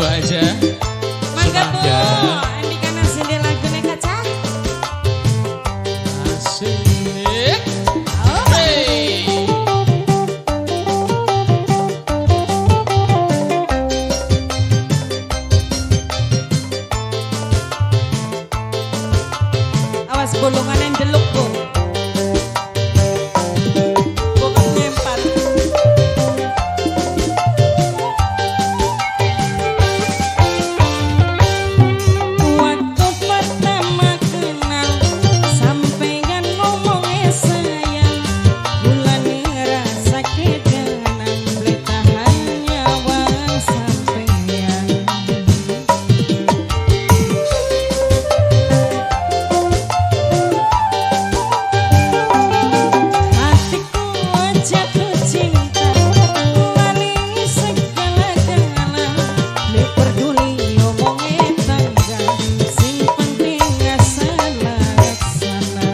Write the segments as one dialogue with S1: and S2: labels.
S1: berdua aja.
S2: Mangga Bu, ini karena sini lagune kaca.
S1: Asik.
S2: Oh.
S1: Hey.
S2: Awas bolongan yang deluk Bu. Bukan nyempar. Waktu pertama kenal, sampeyan ngomongnya sayang, kula ngerasa kedanan, beli tahan nyawang sampeyan. Hatiku jatuh cinta, lali segala-gala, beli peduli omongnya tangga, sing penting asal laksana.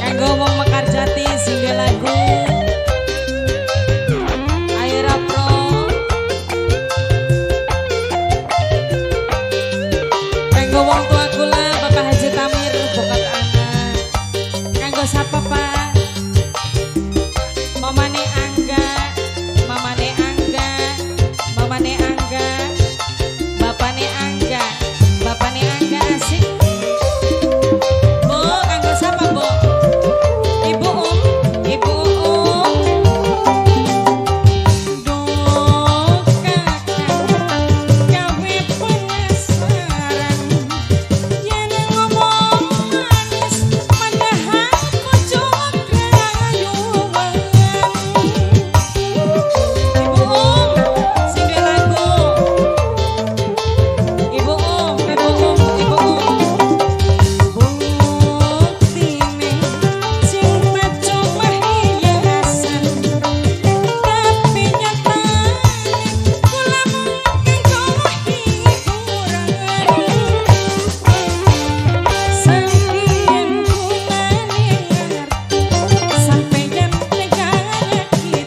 S2: Kanggo wong Mekar Jati sing duwe lagu Aira Pro. Kanggo wong tua kula Bapak Haji Tamir bokat anak. Kanggo sapa Pak? Mamane Angga, mamane Angga, mamane Angga, bapane Angga, bapane Angga asik. Bu, kanggo sapa Bu? Ibu Ibu Duh kakang gawe penasaran, yen ngomong manis padahal pucuk rayuan. Ibu sing duwe lagu. Ibu Ibu Ibu Buktine cinta cuma hiasan, tapi nyatane kula mung kanggo hiburan. Sampeyan kulane ngerti, sampeyan tega nyakiti,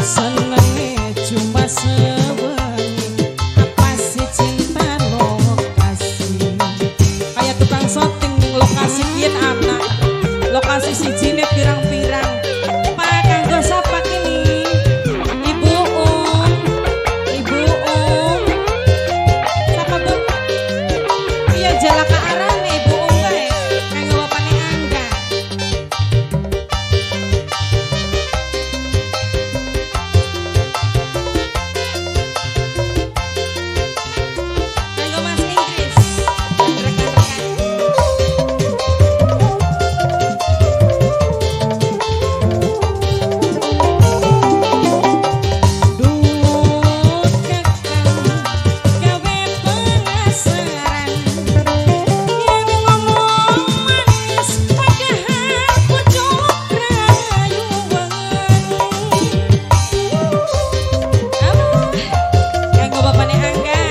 S2: senenge cuma sewengi, apa sih cinta lokasi? Kayak tukang syuting ning lokasi kiyen anak, lokasi sijine pirang-pirang. Pak kanggo sapa kini? Ibu Ibu Siapa Bu? Iya jalaka arane Ibu kae. Kanggo bapane Angga. Kanggo Mas Inggris dan rekan-rekan. Duh kakang gawe penasaran, yen ngomong manis padahal pucuk rayuan. Aduh, kanggo bapane Angga.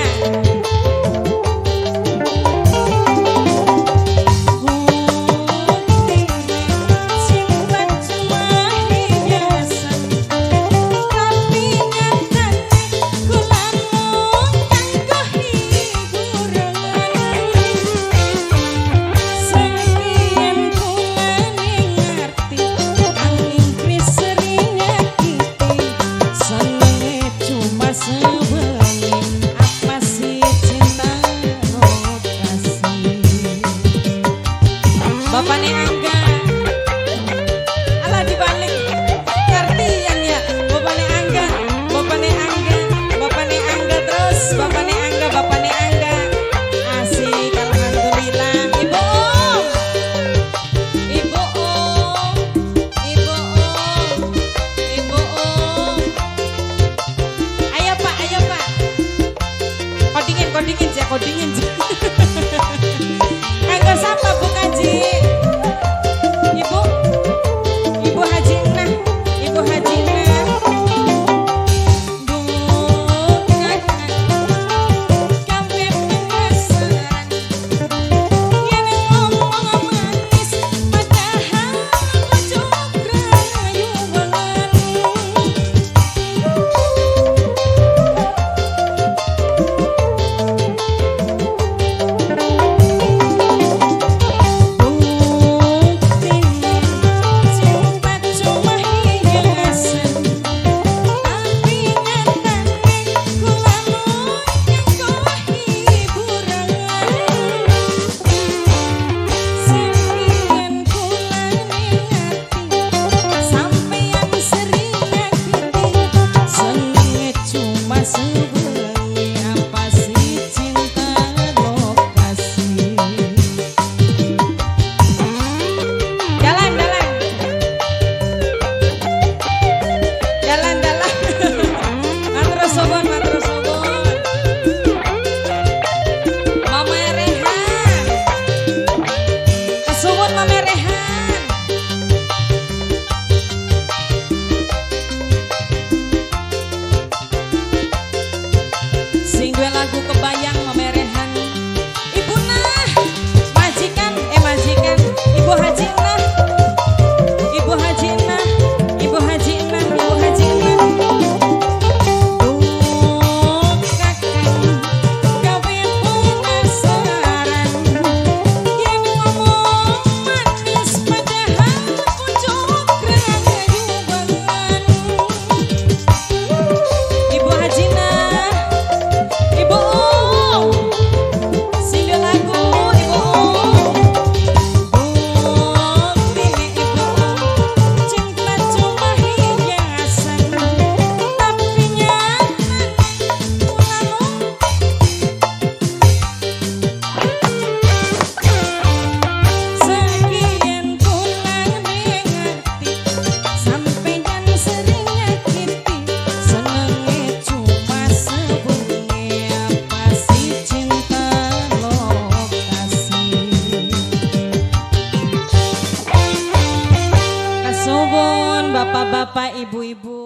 S2: Buktine cinta cuma hiasan, tapi nyatane kula mung kanggo hiburan. Sampeyan kulane ngerti, Kang Inggris sering nyakiti, senenge cuma sewengi, apa sih cinta lokasi? Bapane Angga. Alah dibalik ngertian ya. Bapane Angga, bapane Angga, bapane Angga terus, bapane Angga, bapane Angga. Asik alhamdulillah. Ibu Ibu Ibu Ibu Ayo Pak, ayo Pak. Kodingin, kodingin ya, kodingin. Kanggo sapa Bu Kaji? Ibu Ibu Haji Nah, Ibu Haji Nah. Duh kakang gawe penasaran, yen ngomong manis padahal pucuk rayuan. Bapak-bapak, ibu-ibu.